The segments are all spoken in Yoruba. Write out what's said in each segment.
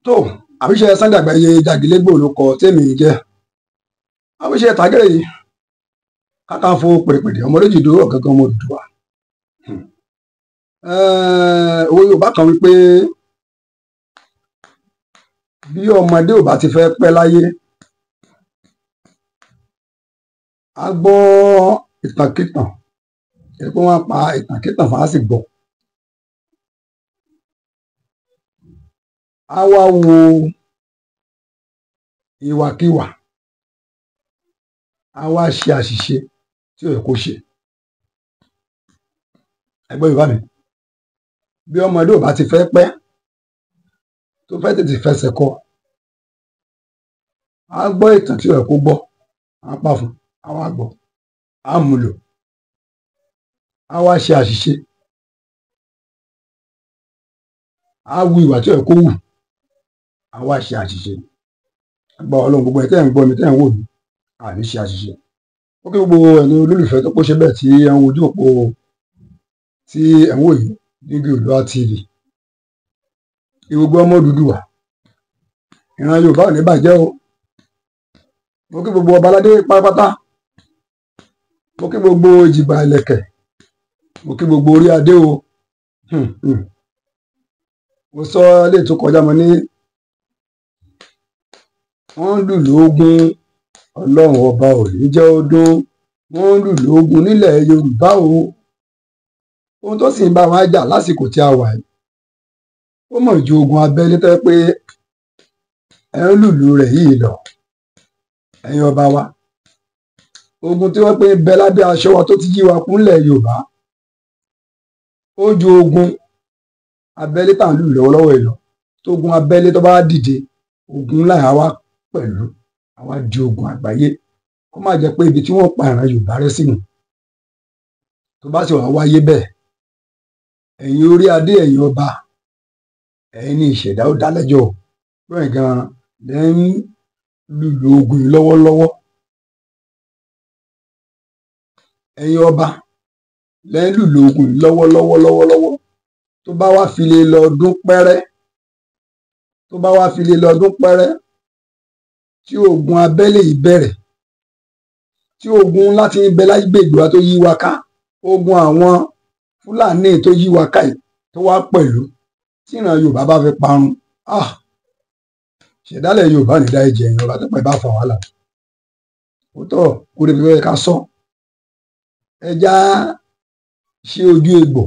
Tó àbíṣe Sunday Àgbáyé Jàgílégbò ló kọ tèmi jẹ́. Àbíṣe tàgẹ́rẹ́ yìí Kakanfò pèrèpèrè ọmọ olójìdó ọ̀gángan ọmọ Odùduwà. Òwe Yorùbá kan wípé bí ọmọdé ò bá ti fẹ́ pẹ́ láyé, a gbọ́ ìtànkìtàn, èyí pé wọ́n pa ìtànkìtàn fún a sì gbọ́. A wá wo ìwàkiwà, a wá ṣe àṣìṣe tí ò yẹ kó ṣe. Ẹgbẹ́ Yorùbá mi, bí ọmọdé ò bá ti fẹ́ pẹ́, tó fẹ́ tètè fẹsẹ̀ kọ, a gbọ́ ìtàn tí ò yẹ kó gbọ́, a pa fún, a wá gbọ́, a mú lò, a wá ṣe àṣìṣe, a wu ìwà tí ò yẹ kó wù, a wá ṣe àṣìṣe. Àgbà Ọlọ́run, gbogbo ẹ̀ tẹ́ ń gbọ́ mi, tẹ́ ń wò mí, a ní ṣe àṣìṣe. Ó kí gbogbo ẹni olólùfẹ́ tó pọ̀ ṣe bẹ́ẹ̀ tí ẹ̀ ń wojú òpó tí ẹ̀ ń wò yìí Dígí Oòduà TV. Ìwògbọ́ ọmọ Odùduwà, ìran Yorùbá ò ní bàjẹ́ o. Mo kí gbogbo ọba aládé pátápátá, mo kí gbogbo ìjìgbà ìlẹ̀kẹ̀, mo kí gbogbo orí adé o. Mo sọ ilé tó kọjá, mo ní wọ́n ń lùlù ogun, Ọlọ́run ọba ò ní jẹ́ ó dún, wọ́n ń lùlù ogun nílẹ̀ Yorùbá o. Ohun tó sì ń bá wọn jà lásìkò tí a wà yìí, ó mọ̀ ju ogun abẹ́lé tó yẹ pé ẹ̀ ń lùlù rẹ̀ yìí lọ. Ẹ̀yin ọba wa, ogun tí wọ́n pé ń bẹ lábẹ́ aṣọ wa tó ti yí wa kúnlẹ̀ Yorùbá, ó ju ogun abẹ́lé tá à ń lù lọ́wọ́lọ́wọ́ yìí lọ. Tó ogun abẹ́lé tó bá dìde, ogun ńlá yà wá pẹ̀lú, àwa di ogun àgbáyé. Kó má jẹ́ pé ibi tí wọ́n pa ìran Yorùbá rẹ́ sínú. Tó bá sì wá wáyé bẹ́ẹ̀, ẹ̀yin orí adé, ẹ̀yin ọba, ẹ̀yin ní ìṣẹ̀dá ó dá lẹ́jọ́. Bẹ́ẹ̀ gan-an lẹ́ ń lùlù ogun yìí lọ́wọ́lọ́wọ́. Ẹ̀yin ọba lẹ́ ń lùlù ogun yìí lọ́wọ́lọ́wọ́ lọ́wọ́lọ́wọ́. Tó bá wá fi lè lọ ọdún pẹ́rẹ́, tó bá wá fi lè lọ ọdún pẹ́rẹ́ tí ogun abẹ́lé yìí bẹ̀rẹ̀, tí ogun láti ń bẹ lágbègbè wa tó yí wa ká, ogun àwọn Fúlàní tó yí wa ká yìí tó wá pẹ̀lú, tí ìran Yorùbá bá fi parun, ṣẹ̀dálẹ̀ Yorùbá ní dá ẹ̀jẹ̀ ẹ̀yìn ọba tó pẹ̀ bá fa wàhálà. Òótọ́ kò lè fi ká sọ, ẹja ṣe ojú egbò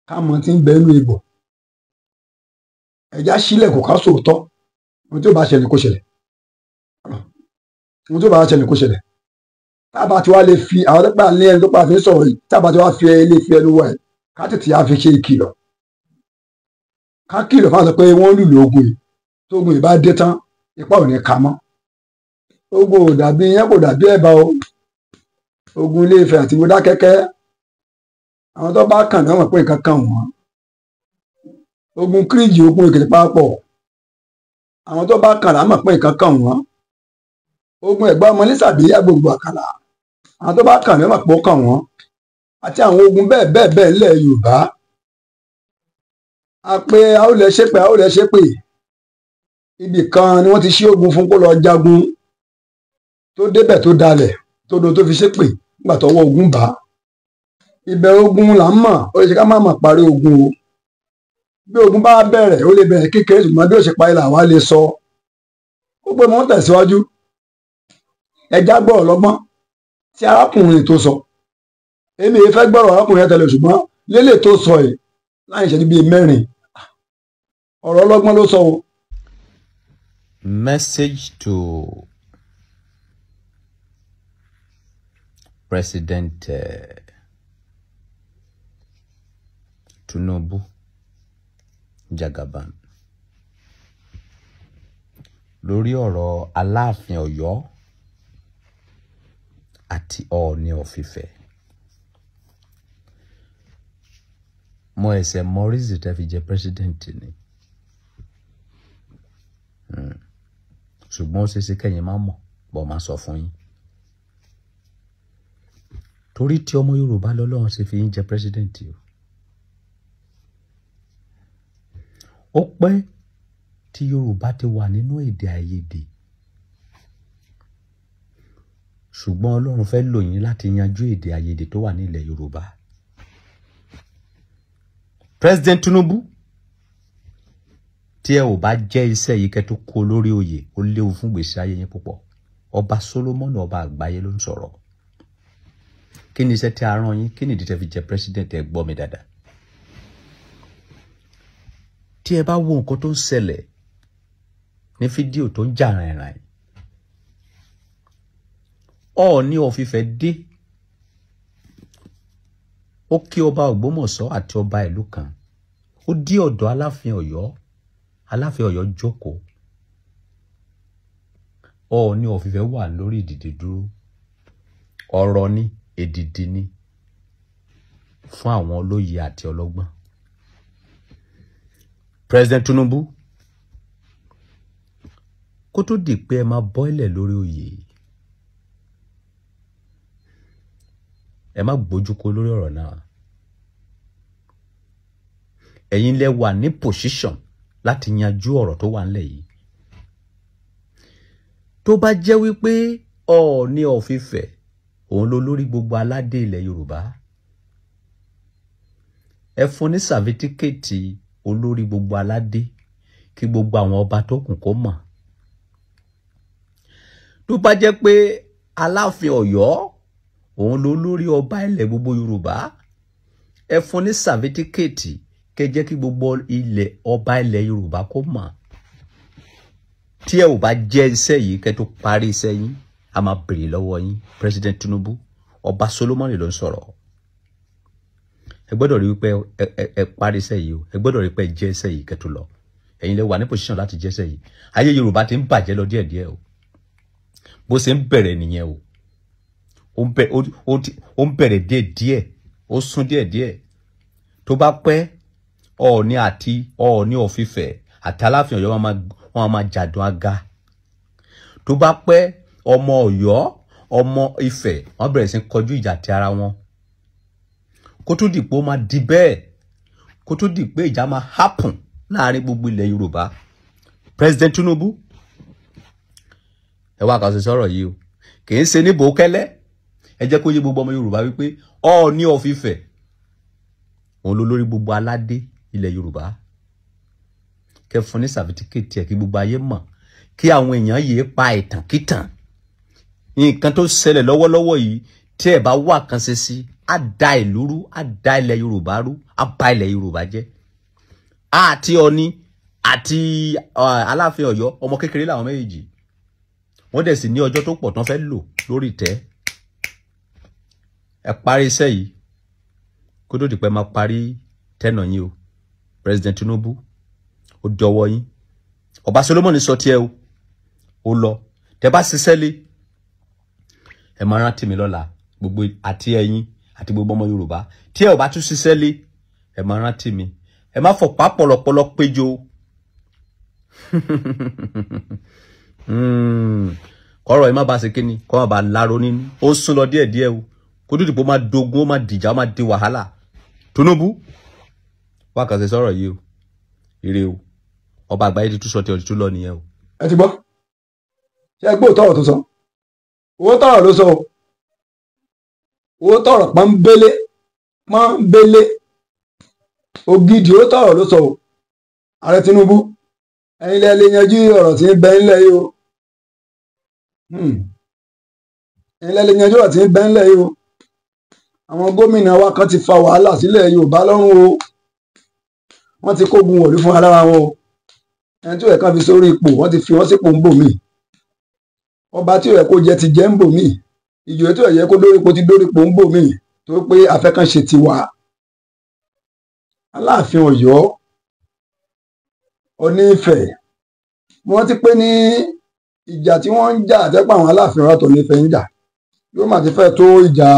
ká mọ tí ń bẹ inú egbò, ẹja sílẹ̀ kò ká sòótọ́. Ohun tí ó bá ṣẹlẹ̀ kó ṣẹlẹ̀, ohun tí ó bá ṣẹlẹ̀ kó ṣẹlẹ̀. Tá a bá ti wá lè fi àwọn tó pa ní ẹni tó pa fi ń sọ̀rọ̀ yìí, tá a bá ti wá fi lè fi ẹnu wá ẹ̀, ká tètè á fi ṣe ìkìlọ̀, ká kìlọ̀ fáwọn sọ pé wọ́n lùlù ogun yìí. Tó ogun yìí bá dé tán, ipá ò ní ka mọ́. Ogun ò dàbí iyán, kò dàbí ẹ̀bà o. Ogun Ilé Ifẹ̀ àti Mọdákẹ́kẹ́, àwọn tó bá kàn náà mọ̀ pé nǹkan kan wọ́n. Ogun Kíríjì, ogun Èkìtì papọ̀, àwọn tó bá kàn náà mọ̀ pé nǹkan kan wọ́n. Ogun Ẹ̀gbá ọmọ Lísàbí agbègbè Àkàlà, àwọn tó bá kàn náà mọ̀ pé ó kàn wọ́n. Àti àwọn ogun bẹ́ẹ̀ bẹ́ẹ̀ bẹ́ẹ̀ nílẹ̀ Yorùbá. A pé a ó lẹ ṣépè, a ó lẹ ṣépè. Ibì kan ni wọ́n ti ṣí ogun fún kó lọ jagun, tó débẹ̀ tó dalẹ̀, tó do tó fi ṣépè nígbà tọ́wọ́ ogun bá. Ibẹ̀ ogun là ń mọ̀, ó lè ṣe ká má mọ̀ parí ogun o. Bí ogun bá bẹ̀rẹ̀, ó lè bẹ̀rẹ̀ kékeré, ṣùgbọ́n bí ó ṣe parí làwa lè sọ. Ó pé mò ń tẹ̀síwájú. Ẹja gbọ́rọ̀ lọ́gbọ́n tí arákùnrin tó sọ. Èmi fẹ́ gbọ́rọ̀ arákùnrin tẹ́lẹ̀, ṣùgbọ́n lélẹ̀ tó sọ yìí láì ṣẹ́jú bíi mẹ́rin, ọ̀rọ̀ ọlọ́gbọ́n ló sọ o. Message to President Tinubu Jagaban lórí ọ̀rọ̀ Aláàfin Ọ̀yọ́ àti Ọọ̀ni of Ifẹ̀. Mo ẹsẹ̀ mọ reason tẹ́ fi jẹ president ni, ṣùgbọ́n ó ṣeé ṣe kẹ́yìn má mọ̀, bọ́ máa sọ fún yín. Torí tí ọmọ Yorùbá lọ́lọ́run ṣe fi ń jẹ president o. Ó pẹ́ Tí Yorùbá ti wà nínú èdè àìyedè, ṣùgbọ́n Ọlọ́run fẹ́ lò yín láti yanjú èdè àìyedè tó wà ní ilẹ̀ Yorùbá. President Tinubu, tí ẹ ò bá jẹ́ iṣẹ́ yìí kẹ́ tó kó lórí oyè, ó léwu fún gbèsè ayé yín púpọ̀. Ọba Solomoni, ọba àgbáyé ló ń sọ̀rọ̀. Kí ni iṣẹ́ tí a rán yín? Kí ni ìdí tẹ́ fi jẹ president? Ẹ gbọ́ mi dáadáa. Tí ẹ bá wo nǹkan tó ń ṣẹlẹ̀ ní fídíò tó ń jà rìnrìn, Ọọ̀ni of Ifẹ̀ dé, ó kí ọba Ògbómọ̀ṣọ́ àti ọba ìlú kan, ó dé ọ̀dọ̀ Aláàfin Ọ̀yọ́. Aláàfin Ọ̀yọ́ jókòó, Ọọ̀ni of Ifẹ̀ wà lórí ìdìde dúró. Ọ̀rọ̀ ni èdìdì ni fún àwọn olóye àti ọlọ́gbọ́n. President Tinubu, kó tó di pé ẹ máa bọ́ìlẹ̀ lórí oyè, ẹ má gbójú kó lórí ọ̀rọ̀ náà. Ẹ̀yin lẹ wà ní position láti yanjú ọ̀rọ̀ tó wà nílẹ̀ yìí. Tó bá jẹ́ wípé Ọọ̀ni of Ifẹ̀ òun ló lórí gbogbo aládé ilẹ̀ Yorùbá, ẹ fún ní sàfitíkẹ́ẹ̀tì olórí gbogbo aládé kí gbogbo àwọn ọba tó kù kó mọ̀. Tó bá jẹ́ pé Aláàfin Ọ̀yọ́ òun ló lórí ọba ilẹ̀ gbogbo Yorùbá, ẹ fún ní sàfitíkẹ́ẹ̀tì kẹ́ jẹ́ kí gbogbo ilẹ̀ ọba ilẹ̀ Yorùbá kó mọ̀. Tí ẹ ò bá jẹ́ iṣẹ́ yìí kẹ́ tó parí iṣẹ́ yín, a máa béèrè lọ́wọ́ yín. President Tinubu, ọba Solomoni ló ń sọ̀rọ̀. Ẹ gbọ́dọ̀ rí wípé ẹ parí iṣẹ́ yìí o. Ẹ gbọ́dọ̀ rí pé ẹ jẹ́ iṣẹ́ yìí kẹ́ tó lọ. Ẹ̀yin lẹ wà ní position láti jẹ́ iṣẹ́ yìí. Ayé Yorùbá ti ń bàjẹ́ lọ díẹ̀díẹ̀ o. Bó ṣe ń bẹ̀rẹ̀ nìyẹn o. Ó ń bẹ̀rẹ̀ díẹ̀díẹ̀, ó sún díẹ̀díẹ̀. Tó bá pẹ́, Ọọ̀ni àti Ọọ̀ni of Ifẹ̀ àti Aláàfin Ọ̀yọ́ wọn máa jàdùn aga. Tó bá pẹ́, ọmọ Ọ̀yọ́, ọmọ Ifẹ̀, wọ́n bẹ̀rẹ̀ sí kọjú ìjà ti ara wọn. Kó tó di pé ó máa di bẹ́ẹ̀, kó tó di pé ìjà máa happen láàrin gbogbo ilẹ̀ Yorùbá. President Tinubu, ẹ wá kàṣẹ sọ̀rọ̀ yìí o. Kì í ṣe ní bòókẹ́lẹ́. Ẹ jẹ́ kó yé gbogbo ọmọ Yorùbá wípé Ọọ̀ni of Ifẹ̀ òun ló lórí gbogbo aládé ilẹ̀ Yorùbá. Kẹ́ fún ní sàfitíkẹ́ẹ̀tì ẹ̀ kí gbogbo ayé mọ̀, kí àwọn èèyàn yéé pa ìtàn kítàn. Nǹkan tó ṣẹlẹ̀ lọ́wọ́lọ́wọ́ yìí, tí ẹ bá wà kan ṣe sí, á da ìlú rú, á da ilẹ̀ Yorùbá rú, á ba ilẹ̀ Yorùbá jẹ́. Àti Ọọ̀ni àti Aláàfin Ọ̀yọ́, ọmọ kékeré làwọn méjèèjì. Wọ́n dẹ̀ sì ní ọjọ́ tó pọ̀ tán fẹ́ lò lórí ìtẹ́. Ẹ parí iṣẹ́ yìí kó tó di pé máa parí tẹ́nà yín o. President Tinubu, ó dọwọ́ yín. Ọba Solomoni sọ tiẹ̀ o, ó lọ. Tẹ́ bá ṣiṣẹ́ lé, ẹ máa rántí mi lọ́la, gbogbo àti ẹ̀yin àti gbogbo ọmọ Yorùbá. Tí ẹ ò bá tún ṣiṣẹ́ lé, ẹ máa rántí mi. Ẹ má fọ̀pá pọ̀lọpọ̀lọ péjọ. Kọ́rọ̀ ẹ má bá ṣe kíni, kọ́ má bá láró nínú. Ó sún lọ díẹ̀díẹ̀ o. Kó tó di pé ó máa dogun, ó máa dìjà, ó máa di wàhálà. Tinubu, wá kàn ṣe sọ̀rọ̀ yìí o. Ire o. Ọba àgbáyé ti tún sọ tí ọtí tún lọ nìyẹn o. Ẹ ti gbọ́. Ṣé ẹ gbọ́ òótọ́ tó sọ? Owó tọ̀rọ̀ ló sọ o. Owó tọ̀rọ̀ pọ́nbélé pọ́nbélé. Ògidì owó tọ̀rọ̀ ló sọ o. Ààrẹ Tinubu, ẹ̀yin lẹ lè yanjú ọ̀rọ̀ tí ń bẹ ńlẹ̀ yìí o. Ẹ̀yin lẹ lè yanjú ọ̀rọ̀ tí ń bẹ ńlẹ̀ yìí o. Àwọn gómìnà wa kan ti fa wàhálà sílẹ̀ Yorùbá lọ́rùn o. Wọ́n ti kógun wọ̀lú fún ara wọn o. Ẹni tí ó yẹ kán fi sórí ipò, wọ́n ti fi wọ́n sípò ń bò míì. Ọba tí ó yẹ kó jẹ ti jẹ ń bò míì. Ìjòyè tí ó yẹ kó dórí ipò ti dórí ipò ń bò míì. Tó pé afẹ́kànṣe ti wà. Aláàfin Ọ̀yọ́, Ọọ̀ni Ifẹ̀, wọ́n ti pé ní ìjà tí wọ́n ń jà àtẹ́pọ̀ àwọn Aláàfin Ọ̀yọ́ àtọ̀ọ̀ní Ifẹ̀ ń jà. Yóò máa ti fẹ́ tó ìjà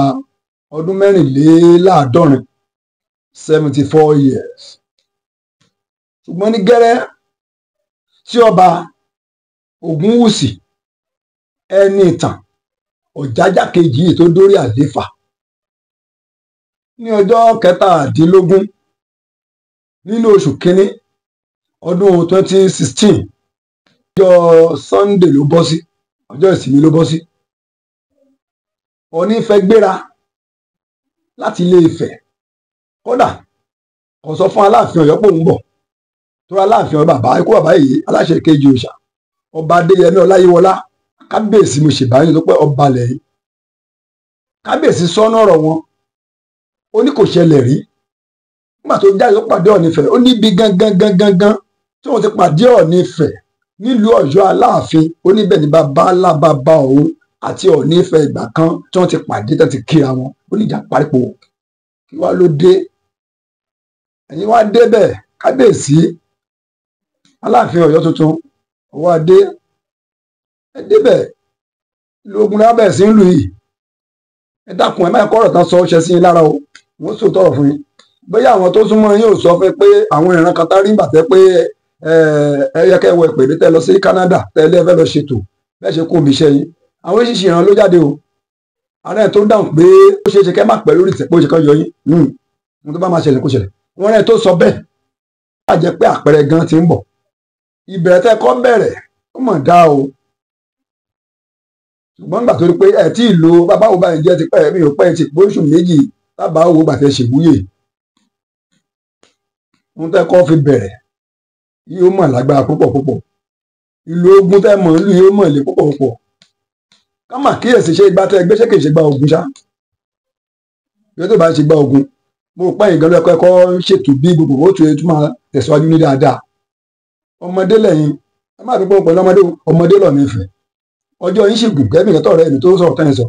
ọdún 74, 74 years. Ṣùgbọ́n ní gẹ́rẹ́ tí ọba Ògúnwùsì, ẹni ìtàn Ọ̀jájá kejì yìí tó dórí àléfà ní ọjọ́ 17 nínú oṣù kínní ọdún 2016, Ọjọ́ Sunday ló bọ́ sí, ọjọ́ ìsinmi ló bọ́ sí. Ọọ̀ni fẹ́ gbéra láti Ilé Ifẹ̀, kódà kò sọ fún Aláàfin Ọ̀yọ́ pé òun bọ̀, tó Aláàfin Ọ̀yọ́ bàbá ikú bàbá yìí aláṣẹ kejì òòṣà ọba Adéyẹmí Ọláyíwọlá kábíyèsí mo ṣèbáyé tó pé ọba lẹ́yìn. Kábíyèsí sọ́nà ọ̀rọ̀ wọn, ó ní kò ṣẹlẹ̀ rí. Nígbà tó jáde tó pàdé Ọọ̀ni Ifẹ̀, ó níbi gangan gangan gan tí wọ́n ti pàdé Ọọ̀ni Ifẹ̀ nílùú Ọ̀yọ́ Aláàfin, ó níbẹ̀ ní bàbá ńlá bàbá òun àti Ọọ̀ni Ifẹ̀ ìgbà kan tí wọ́n ti pàdé tó ti kíra wọn. Ó ní ìjà parípo. Kí wá ló dé? Ẹ̀yin wá débẹ̀ kábíyèsí Aláàfin Ọ̀yọ́ tuntun ọwọ́ adé, ẹ débẹ̀ ìlú ogun lábẹ́ sí ń lù yìí. Ẹ dákun, ẹ má kọ́ ọ̀rọ̀ tán sọ ṣe sí yín lára o, wọ́n sọ tọrọ fún yín. Bóyá àwọn tó súnmọ́ yín ò sọ fún pé àwọn ìran kan tá rí ìgbà tẹ́ pé ẹ yẹ kẹ́ wọ ìpèdè tẹ́ lọ sí Canada tẹ́ lé fẹ́ lọ ṣètò bẹ́ẹ̀ ṣe kó omi iṣẹ́ yín. Àwọn oríṣiríṣi ìran ló jáde o. Ààrẹ tó dáhùn pé ó ṣeé ṣe kẹ́ má pẹ́ lórí ìtẹ́ pé ó ṣe kán yọ yín. Ohun tó bá máa ṣẹlẹ̀ kó ṣẹlẹ̀. Wọ́n rẹ̀ tó sọ bẹ́ẹ̀ á jẹ́ pé àpẹẹrẹ gan ti ń bọ̀. Ìbẹ̀rẹ̀ tẹ́ kọ́ bẹ̀rẹ̀ ó mọ̀ dá o. Ṣùgbọ́n nígbà tó rí pé ẹ tí ì lo bàbá wo báyìí jẹ́ ti pẹ́ mi ò pẹ́ ti pé oṣù méjì bàbá wo gbàtẹ́ ṣèwúyè. Ohun tẹ́ kọ́ fi bẹ̀rẹ̀ yóò mọ̀ lágbára púpọ̀ púpọ̀. Ìlú ogun tẹ́ mọ̀ ń lù yóò mọ̀ lé púpọ̀ púpọ̀. Ká mà kíyèsí ṣe igba tẹ́ gbé ṣé kìí ṣe gba ogun ṣá. Bí ó tó bá ṣe gba ogun, mo rò pé ìgbà ló ẹ̀kọ́ ṣètò bí gbogbo ó tún máa tẹ̀síwájú ní dáadáa. Ọmọdé lẹ́yìn, ẹ má fi pọ́n pẹ̀lú ọmọdé, ọmọdé lọ̀ mí fẹ́. Ọjọ́ yín sì gùn gẹ́gẹ́ bí nǹkan tọ̀rẹ́ mi tó sọ̀rọ̀ tẹ́yìn sọ.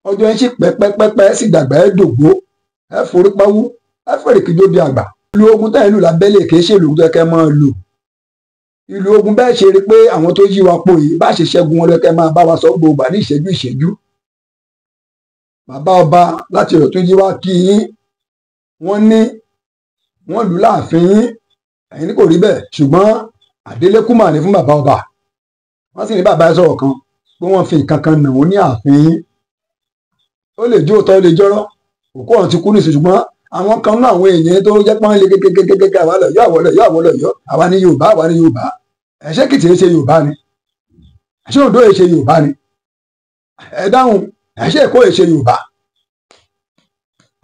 Ọjọ́ yín sì pẹ́pẹ́pẹ́pẹ́ sì dàgbà ẹ́ dògbó, ẹ forí pawú, ẹ fèrè kíjó bí àgbà. Ìlú ogun tẹ́yìn lù lábẹ́lẹ̀ kìí ṣe ìlú ogun tó yẹ kẹ́ máa lò. Ìlú ogun bẹ́ẹ̀ ṣe rí pé àwọn tó yí wa po yìí bá ṣe ṣẹ́gun wọn lọ́kẹ́ máa bá wa sọ gbogbo ní ìṣẹ́jú ìṣẹ́jú. Bàbá ọba láti ọ̀rọ̀ tó yí wa kí yín, wọ́n ní wọ́n lù láàfin yín, ẹ̀yin ní kò rí bẹ́ẹ̀, ṣùgbọ́n àdélékù mà ní fún bàbá ọba. Wọ́n sì ní bàbá ẹ sọ̀rọ̀ kan pé wọ́n fi nǹkan kan nà wọ́n ní ààfin yín. Ó lè jó òótọ́, ó lè jọ́rọ́, òkú ọ̀hún ti kú nísìnyí, ṣùgbọ́n àwọn kan náà àwọn èèyàn tó jẹ́ pọ́n lé kékékékéké àwa lọ yọ àwọ̀ lọ yọ àwọ̀ lọ yọ àwa ní Yorùbá, àwa ní Yorùbá. Ẹ̀ṣẹ́ Èkìtì ṣe Yorùbá ni, ẹ̀ṣẹ́ Oǹdó ṣe Yorùbá ni, ẹ dáhùn, ẹ̀ṣẹ́ Èkó ṣe Yorùbá.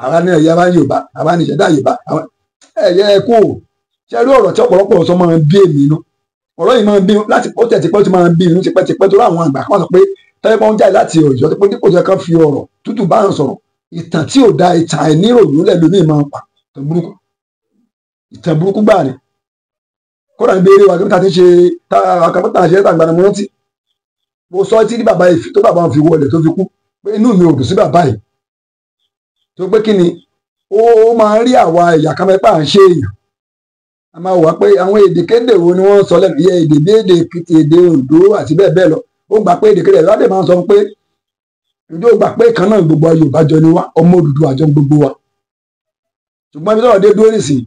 Àwa ní ẹ̀yà wa ní Yorùbá, àwa ní ìṣẹ̀dá Yorùbá. Ẹ̀yẹ ẹ̀kọ́ ṣe rí ọ̀rọ̀ tí ọ̀pọ̀lọpọ̀ sọ máa ń bí èmi inú. Ọ̀rọ̀ yìí máa ń bí láti ó tẹ̀ tipẹ́ ó ti máa ń bí inú tipẹ́tipẹ́ torí àwọn àgbà kan sọ pé tẹ́lẹ̀ pọ́n jáde láti Ọ̀yọ́ tó pé dípò tó yẹ kán fi ọ̀rọ̀ tútù bá ń sọ̀rọ̀, ìtàn tí ò da, ìtàn àìníròyìn lẹ́lòmíì máa ń pa, ìtàn burúkú gbà ni. Kódà níbi eré wa kí n ṣe àkàpọ̀tà ṣe tàgbà ni mo rántí. Mo sọ tí bàbá yìí tó bàbá fi wọlé tó fi kú pé inú mi ò dùn sí bàbá yìí. Tó pé kí ni ó máa ń rí àwa ẹ̀yà kan mẹ́pà ń ṣe èèyàn. A máa wà pé àwọn èdè kéde wo ni wọ́n ń sọ lẹ́nu yẹ èdè bí èdè Èkìtì, èdè Oǹdó àti bẹ́ẹ̀ bẹ́ẹ̀ lọ. Ó gbà pé èdè kéde lọ́dẹ̀ máa ń sọ pé ǹjẹ́ ó gbà pé kan náà gbogbo Yorùbá jọ ni wá, ọmọ Odùduwà jọ gbogbo wa. Ṣùgbọ́n ibi tọ́rọ̀ dé dúró nísìnyí,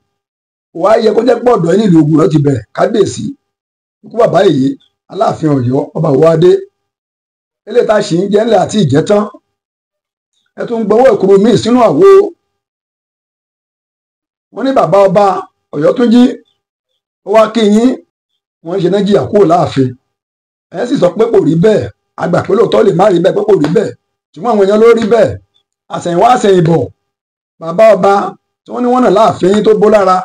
wàá yẹ kó jẹ́ pé ọ̀dọ́ yín nílùú ogun ló ti bẹ̀rẹ̀. Kábíyèsí ikú bàbá yìí Aláàfin Ọ̀yọ́ ọba Òwòadé, eléyìí tá a sì ń jẹ́ ńlẹ̀ àti ìjẹ́ tán, ẹ tún gbọ́wọ́ ìkúrú míì sínú àwo. Wọ́n ní bàbá ọba Ọ̀yọ́túnjí ó wá kí yín, wọ́n ń ṣe náà jìyà kúrò láàfin. Ẹ sì sọ pé kò rí bẹ́ẹ̀, àgbà pé lóòótọ́ lè má rí bẹ́ẹ̀ pé kò rí bẹ́ẹ̀, ṣùgbọ́n àwọn èèyàn ló rí bẹ́ẹ̀. Àsẹ̀yìnwá àsẹ̀yìnbọ̀ bàbá ọba tí wọ́n ní wọ́n nà láàfin tó bó lára,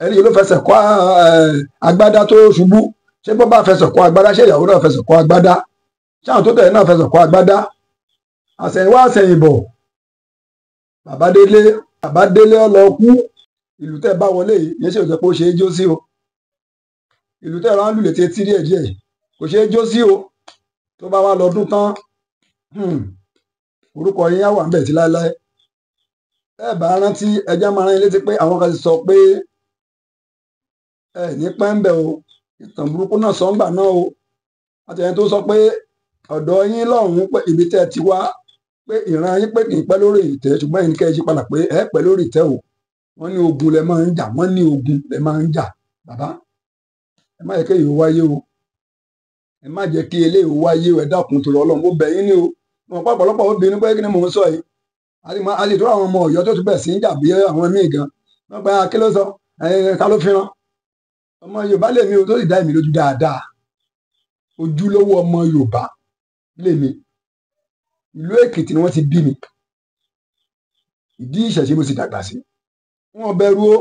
ẹni yìí ló fẹsẹ̀ kọ́ agbádá tó ṣubú. Ṣé bó bá fẹsẹ̀ kọ́ agbádá, ṣé ìyàwó náà fẹsẹ̀ kọ́ agbádá, ṣé àwọn tó tẹ̀lé náà fẹsẹ̀ kọ́ agbádá? Àsẹ̀yìnwá àsẹ̀yìnbọ̀ bàbá délé, bàbá délé ó lọ kú. Ìlú tẹ́ bá wọlé yìí yẹn ṣe òjò pé ó ṣe é jó sí o. Ìlú tẹ́ rán lulẹ̀ tí etí díẹ̀ díẹ̀ kò ṣe é jó sí o. Tó bá wá lọ́dún tán, orúkọ yín á wà ń bẹ̀ tí láéláé. Ẹ bá rántí, ẹjẹ́ máa rán yín létí pé àwọn kan ti sọ pé ẹ ní pẹ́ńbẹ̀ o, ìtàn burúkú náà sọ ńgbà náà o. Àti ẹni tó sọ pé ọ̀dọ̀ yín lọ́hùn-ún pé ibi tẹ́ ẹ ti wá pé ìran yín pé kì í pẹ́ lórí ìtẹ́, ṣùgbọ́n ẹ̀yin kẹ́ ẹ yí padà pé ẹ pẹ́ lórí ìtẹ́ o. Wọ́n ní ogun lẹ máa ń jà, wọ́n ní ogun lẹ máa ń jà. Bàbá, ẹ má jẹ́ kí èyí wáyé o, ẹ má jẹ́ kí eléyìí wáyé o, ẹ dákun torí Ọlọ́run, mo bẹ̀ yín ní o. Mo pa ọ̀pọ̀lọpọ̀ obìnrin pé kí ni mò ń sọ yìí. A lè tó àwọn ọmọ Ọ̀yọ́ tó tún bẹ̀ sí ń jà bí àwọn míì gan. Wọ́n pa kí ló sọ, ta ló fi rán? Ọmọ Yorùbá lèmi o, tó sì dá èmi lójú dáadáa. Ojúlówó ọmọ Yorùbá lèmi. Ìlú Èkìtì ni wọ́n ti bí mi. Ìdí ìṣẹ̀ṣe mo sì dàgbà sí. Wọn bẹ̀rù o,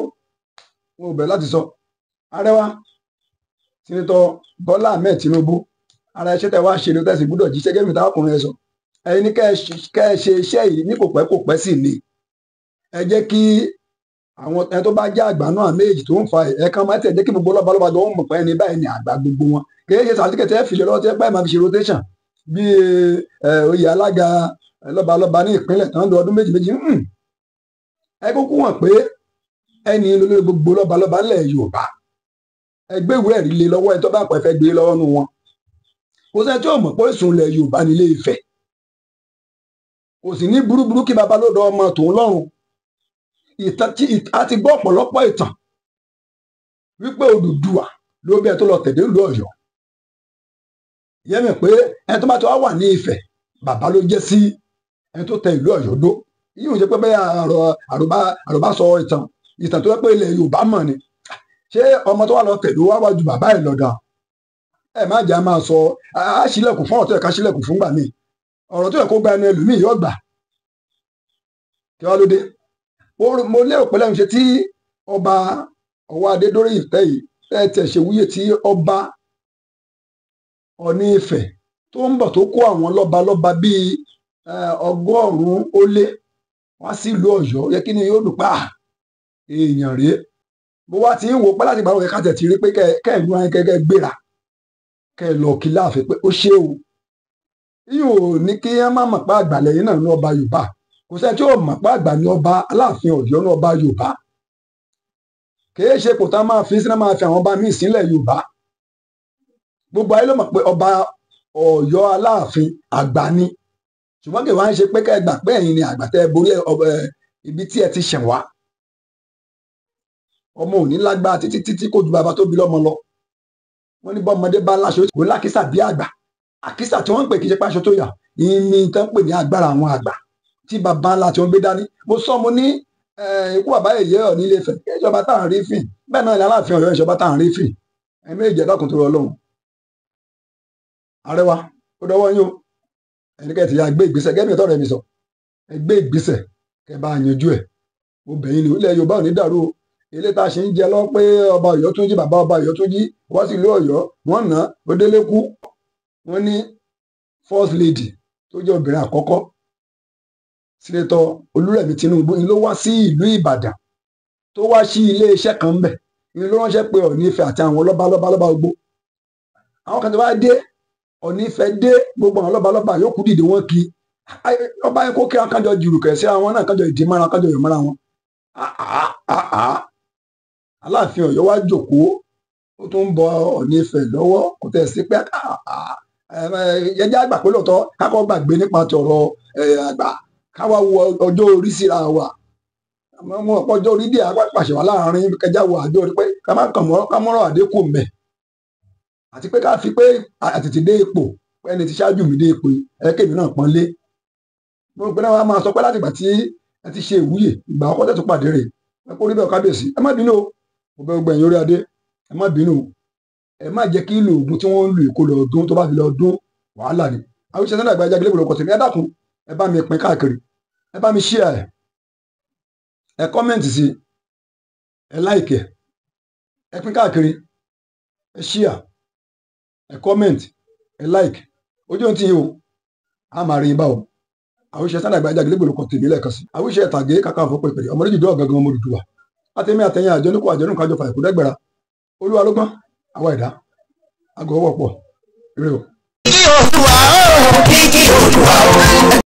wọn ò bẹ̀rù láti sọ. Arẹwà Sínítọ̀ Bọ́lá Ahmed Tinubu, ara iṣẹ́ tẹ wá ṣe ni tẹ̀sí gbúdọ̀ jíṣẹ́ gẹ́gẹ́ bí táwọn ọkùnrin ẹ sọ. Ẹ̀yin ní kẹ́ ẹ ṣe iṣẹ́ yìí ní kò pẹ́ kò pẹ́ sì ni. Ẹ jẹ́ kí àwọn ẹni tó bá jẹ́ àgbà náà méjì tó ń fa ẹ̀ẹ̀kan máa tẹ̀ jẹ́ kí gbogbo lọ́balọ́ba tó ń mọ̀ pé ẹni báyìí ni àgbà gbogbo wọn. Kì í ṣe sàtíkẹ̀tì ẹ̀ fìlẹ̀ lọ́wọ́ tí ẹ pẹ́ máa fi ṣe rotation bí oyè alága lọ́balọ́ba ní ìpínlẹ̀ tán lọ ọdún méjì méjì. Ẹ kúkú wọ̀n pé ẹni lórí gbogbo lọ́balọ́ba ńlẹ̀ Yorùbá. Ẹ gbé ìwé ẹ̀rí lé lọ́wọ́ ẹ tó bá pẹ́ fẹ́ gbé lọ́wọ́ nu wọn. Kò sẹ́ni tí ò mọ̀ pé Ọ̀ṣun ilẹ̀ Yorùbá nílé Ifẹ̀. Kò sì ní burúburú kí baba ló dọ ọmọ tòun lọ́rùn. Ìtàn tí a ti gbọ́ ọ̀pọ̀lọpọ̀ ìtàn wípé Odùduwà ló bí ẹ tó lọ tẹ̀dé ìlú Ọ̀yọ́. Ìyẹn mi pé ẹni tó bá ti wá wà ní Ifẹ̀ bàbá ló jẹ́ sí ẹni tó tẹ ìlú Ọ̀yọ́ dó. Yíò ṣe pé bẹ́ẹ̀ àròbá sọ ìtàn ìtàn tó yẹ pé ilẹ̀ Yorùbá mọ̀ ni. Ṣé ọmọ tó wà lọ tẹ̀dó wá wájú bàbá ẹ̀ lọ́dà? Ẹ má jẹ́ a máa sọ á ṣílẹ̀kùn fún ọ̀rọ̀ tó yẹ ká ṣílẹ̀kùn fún gbà míì. Ọ̀rọ̀ tó yẹ kó gba ẹnu ẹlòmíì yóò gbà. Kí wá ló dé? Mo lérò pé lẹ́nu ṣe tí ọba Ọwọ́ Adé dórí ìtẹ́ yìí ẹ tiẹ̀ ṣe wúyè tí ọba Ọọ̀ni Ifẹ̀ tó ń bọ̀ tó kó àwọn lọ́balọ́ba bíi 100 ó lé wá sí ìlú Ọ̀yọ́, yẹ kí ni yóò dùn pa èèyàn rèé. Mo wá ti ń wò pé láti gbà wọ́n ká tẹ̀ ti rí pé kẹ́ ẹ̀ gbọ́n kẹ́ gbéra kẹ́ ẹ lọ kí láàfin pé ó ṣe o. Yóò ní kí ẹ má mọ̀ pé àgbà lẹ́yìn náà ní ọba Yorùbá. Kò sẹ́ni tí ó mọ̀ pé àgbà ní ọba Aláàfin Ọ̀yọ́ ní ọba Yorùbá. Kìí ṣe kò tá máa fi sínú máa fi àwọn ọba míì sílẹ̀ Yorùbá. Gbogbo ayé ló mọ̀ pé ọba Ọ̀yọ́ Aláàfin àgbà ni. Ṣùgbọ́n kì í wá ń ṣe pé kẹ́ ẹ gbà pé ẹ̀yin ni àgbà tẹ́ ẹ borí ibi tí ẹ ti ṣẹ̀ wá. Ọmọ ò ní lágbára títí títí kó ju bàbá tó bí lọ́mọ lọ. Wọ́n ní bọ́mọdé bá láṣọ kò lákìsà bí àgbà. Àkísà tí wọ́n ń pè kì í ṣe páṣọ tó yà ní tán pè ní agbára àwọn àgbà tí bàbá ńlá tí wọ́n gbé dání. Mo sọ mo ní ikú bàbá yèyé Ọọ̀ni Ilé Ifẹ̀ ìjọba tá à ń rí fìn bẹ́ẹ̀ náà ni Aláàfin Ọ̀yọ́ ìjọba tá à ń rí fìn. Ẹ̀mí ìjẹ́ dákun tó rọ Ọlọ́run. Arẹwà ó dọwọ́ yín o. Ẹnikẹ́ni ti ya gbé ìgbésẹ̀ gẹ́gẹ́ bí ọ̀tọ̀ rẹ̀ mi sọ. Ẹ gbé ìgbésẹ̀ kẹ́ bá yanjú ẹ̀. Mo bẹ̀ yín ni ilẹ̀ Yorùbá ò ní dàrú o. Ilé tá a ṣe ń jẹ lọ pé ọba Ọ̀yọ́ tún jí bàbá ọba Ọ̀yọ́ tún jí wá sí ìlú Ọ̀yọ́ wọ́n ná ó délé kú. Wọ́n ní first lady tó jẹ́ obìnrin àkọ́kọ́ Sínátọ̀ Olúrẹ̀mí Tinubu ni ló wá sí ìlú Ìbàdàn tó wá sí ilé iṣẹ́ kan ń bẹ̀ ni ló ránṣẹ́ pé Ọọ̀ni Ifẹ̀ àti àwọn lọ́balọ́ba lọ́ba gbogbo. Àwọn kan tó wá dé Ọọ̀ni Ifẹ̀ dé gbogbo àwọn lọ́balọ́ba yòókù dìde wọ́n kí ọba yẹn kó kí wọn kájọ jùrù kẹ̀ sí àwọn náà kájọ ìdí mára kájọ yọ̀ mára wọn. Aláàfin Ọ̀yọ́ wá jókòó ó tún ń bọ Ọọ̀ni Ifẹ̀ lọ́wọ́ kò tẹ̀ sí pé ẹjẹ́ àgbà pé lóòótọ́ kákọ́ gbàgbé nípa tọ̀rọ̀ àgbà káwá wo ọjọ́ orí síra wa. Àwọn ọ̀pọ̀ ọjọ́ orí díẹ̀ pàṣẹ wà láàrin kẹjá wo àjọ orí pé ká má kàn mọ́ ká mọ́rọ̀ àdínkù mbẹ̀. Àti pé ká fi pé àtètè dé ipò ẹni tí ṣáájú mi dé ipò ẹ kémi náà pọ́n lé. Mo rò pé náà wàá máa sọ pé láti ìgbà tí ẹ ti ṣe ìwúyè ìgbà ọkọ tẹ̀ tó pàdé rè ẹ kó rí bẹ́ẹ̀ kábíyèsí ẹ má bínú o. Mo bẹ̀ gbogbo ẹ̀yin orí adé ẹ má bínú o. Ẹ má jẹ́ kí ìlú ògùn tí wọ́n ń lu èkó lọ dún tó bá fi lọ dún wàhálà ni. Àwọn ìṣẹ́ sẹ́ńdà ìgbàjà gílẹ̀ lọ́kọ̀ tèmi ẹ dákun ẹ bá mi pín káàkiri ẹ bá mi share ẹ kọ́mẹ̀ntì sí ẹ láìkẹ̀ ẹ pín káàkiri ẹ share ẹ kọ́mẹ̀ntì ẹ láìkẹ̀ ojú ohun tí yìí o a máa rí i bá o. Àwọn ìṣẹ́ sẹ́ńdà ìgbàjà gílẹ̀ lọ́kọ̀ tèmi lẹ́ẹ̀kan sí. Àwọn ìṣẹ́ ìtàgé kàkà fún pẹ̀pẹ̀ ọmọdé jùlọ gangan ọmọ Odùduwà àtẹ̀mí àtẹ̀yìn àjọ nípò àjọ nípa àjọ fàìkú dẹ́gbẹ̀rà olúwa ló gbọ́n àwa ẹ̀dá àgọ́ wọ̀pọ̀ ire o. Kí Oòduà o, kí Oòduà o.